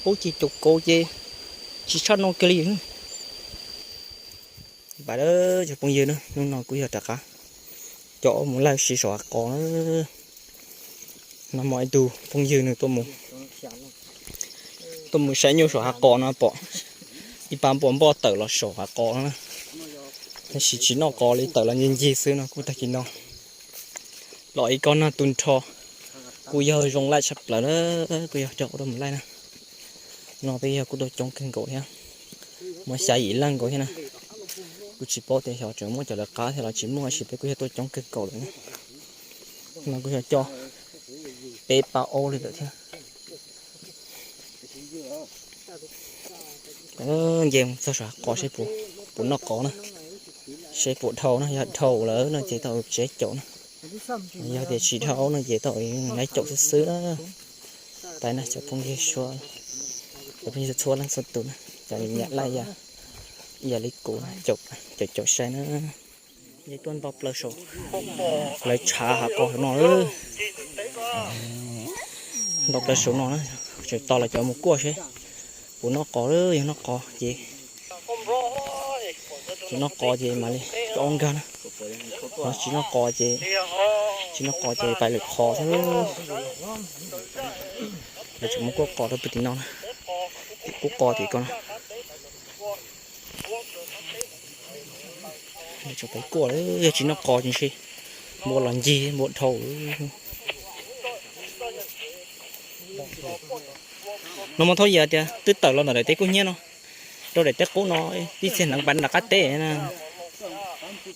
Ub, ces caum kauv ces tsis tshaj no kiag li. Pab cov phooj ywg na, hnub no kuj yog rov qab coj mus laij siv saum hav qos na. No muaj ib tug phooj ywg nws tuaj mus saib nyuj saum hav qos no pom ib pab npua npoj tawm los saum hav qos no na. Tab sis tsis noj qos li, tawm los ncig ncig xwb no kuj tag kis no. Los ib kob nag tu nrho, kuj yog zoo laij tshaj plaws na, kuj yog coj ua dua mus laij na. No peb yog kuj tuaj coob kawg nkaus thiab, muaj xya yim leej nkaus thiab na. Kuj tsis paub tias xyov tseem muaj cov lawv qab thiab los tsis muaj, tab sis peb kuj yog tuaj coob kawg nkaus lawm na. No kuj yog coj peb pab aub li lawm thiab. Nce mus txog saum hav qos seb puas noj qos na, seb puas dhau na, yog dhau lawm no ces tau tsis caum na, yog tias tsis dhau no ces tau laib caum xwb xwb na. Pab na cov phooj ywg suav, cov phooj ywg txhua leej txhua tus na, cov nyiam laij yam li kuv, caum caum sai na. Nce tuaj nto plaws saum lawv tshav hav qos no, nto plaws saum no na, tseem tos lawv cov mus kuaj seb puas noj qos, yog noj qos ces, tsis noj qos ces mam li coj nkag na, ho tsis noj qos ces, tsis noj qos ces pais lwm qhov thiab. Lawv tseem mus kuaj qos rau pem tim no na, tim kuaj qos tim ko na. Tseem pais kuaj, yog tsis noj qos ces npua los ncig npua dhau. No mas thaub yawg tias twb tawm los ntawm daim teb kub hnyiab no rau daim teb qub no, ib txhia hneev pais nram qab teb na,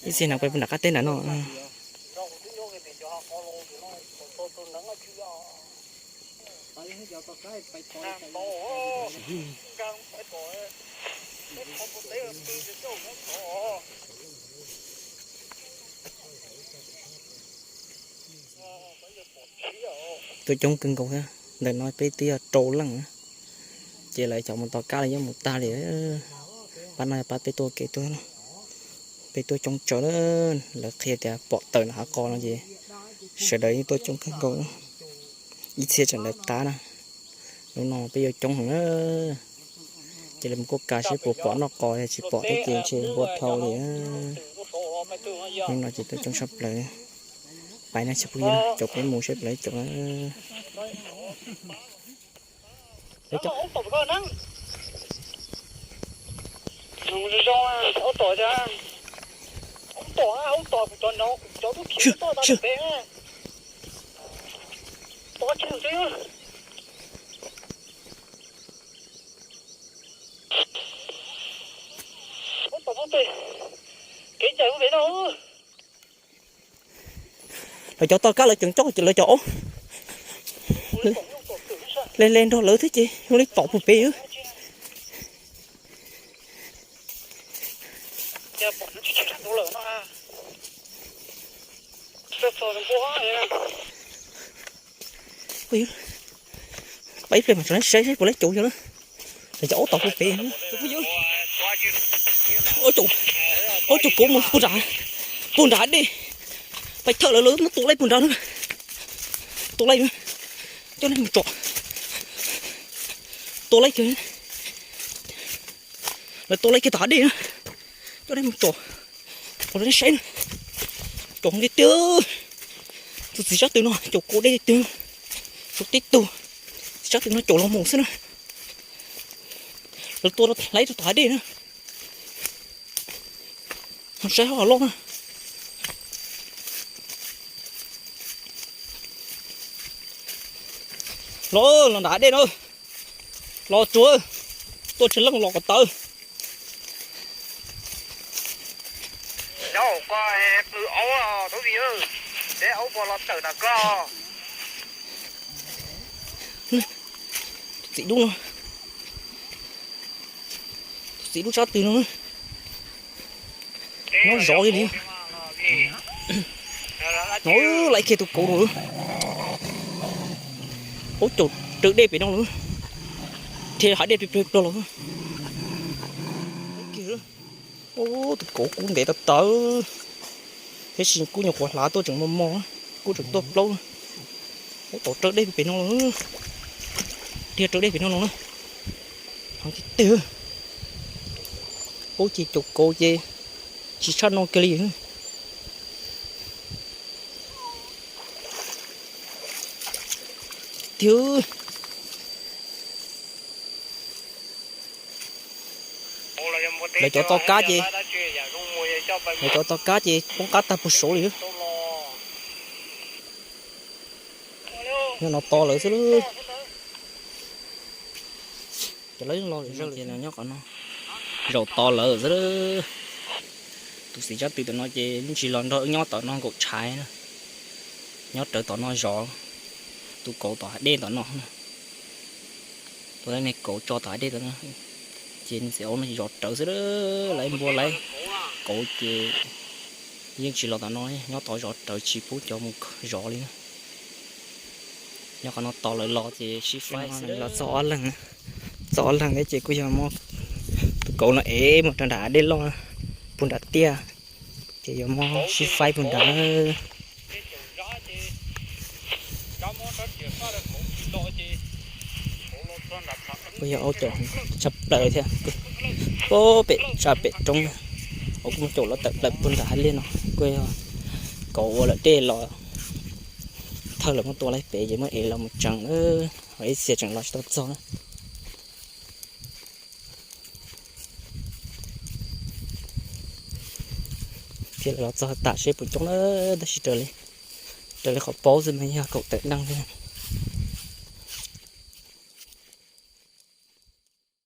ib txhia hneev pais nram qab teb nram no. Tuaj coob kawg nkaus thiab, ntawm no peb twb yog rau leej na, ces lawv cov mus tos kab los yeej mus tag li. Pab no yog pab peb tuaj kev tuaj, peb tuaj coob tsawv na, lawv qhia tias pom tawm nram hav qos no ces sawv daws yeej tuaj coob kawg nkaus, ib txhia tseem lawv qab na. Hnub no peb yuav coob heev na, ces lawv mus kuaj kav seb puas pom noj qos, yog tsis pom thiab ces ntshe npua dhau li. Hnub no ces tuaj coob tshaj plaws. Pais na cov phooj ywg, caum peb mus seb puas laib caum na. Lawv cov toj kab lawv tseem coj lawv cov aub le le nrog lawv thiab ces zoo li tom puag pem. Pais ib pliag mas tso saib seb puas laib caum yog na. Lawv cov aub tom puag pem. Aub caum kauv mus puag nrad, puag nrad dej. Pais thawj lawv lawv muab tua laij puag nrad na. Tua laij, coj laij mus tsom. Tua laij kiag, lawv tua laij kiag tom hav dej na. Coj laij mus tsom, qhov lawv saib na. Caum tiag tiag. Tus txiv sab tw no caum kauv dej tiag. Tus tib tug txiv sab tw no caum los mus xwb na. Lawv tua laij rau tom hav dej na. Saib hauv loj na. Los, los nram hav dej no. Los tsuag, tuaj tsawg leej los kom tawv. Tus txiv dub no, tus txiv dub sab tw no, nyob zov li li. No, laij kiag tus kauv no, aub caum raws dej pem no lawm, dhia hav dej pem pem los. Tus kauv kub ntev tawv tawv, tab sis kub nyuam qhuav hlav tuaj tseem mos mos, kub tseem tuaj plaub. Aub tom raws dej pem no lawm, dhia raws dej pem no los na. Tus twg, ub ces caum kauv ces tsis tshaj no kiag li. Tiag, lawv cov to kab ces, lawv cov to kab ces poob qab tag puag saud li. Nyob no to lawm xwb. Cov lawv los nyob qhov no, zaum to lawm xwb. Tus txiv tsab tw tom no ces yeej tsis los nrog wb nyob tom no nkaum tshais na. Nyob rawv tom no zov, tus kauv tom hav dej tom no. Tus me kauv tso tom hav dej tom no, ces txiv aub no zov rawv xwb. Lawv npua lawv kauv ces yeej tsis los tom no, nyob tod zov rawv tsis pub cov mus zov li na. Nyob qhov no tos lawv los ces sib faib xwb. Los txog ob leeg, txog ob leeg thiab ces kuj yog muab tus kauv no ev mus rau nram dej loj puag nrad tiaj, ces yuav muab sib faib puag nrad. Kuj yog aub caum tshaj plaws thiab, pem tsa pem roob, aub kuj muab caum los tawm plaws puag nrad hav liaj no. Kuj yog kauv ua lawm dej los, thawj lawv muab tua laib pem ces muab ev los mus tsees, ho ib txhia tseem los tsis tau txog na. Thiab lawv los txog tam seb puas coob na, tab sis raws li, raws li qhov paub xwb mas yog kaum tawm leej xwb.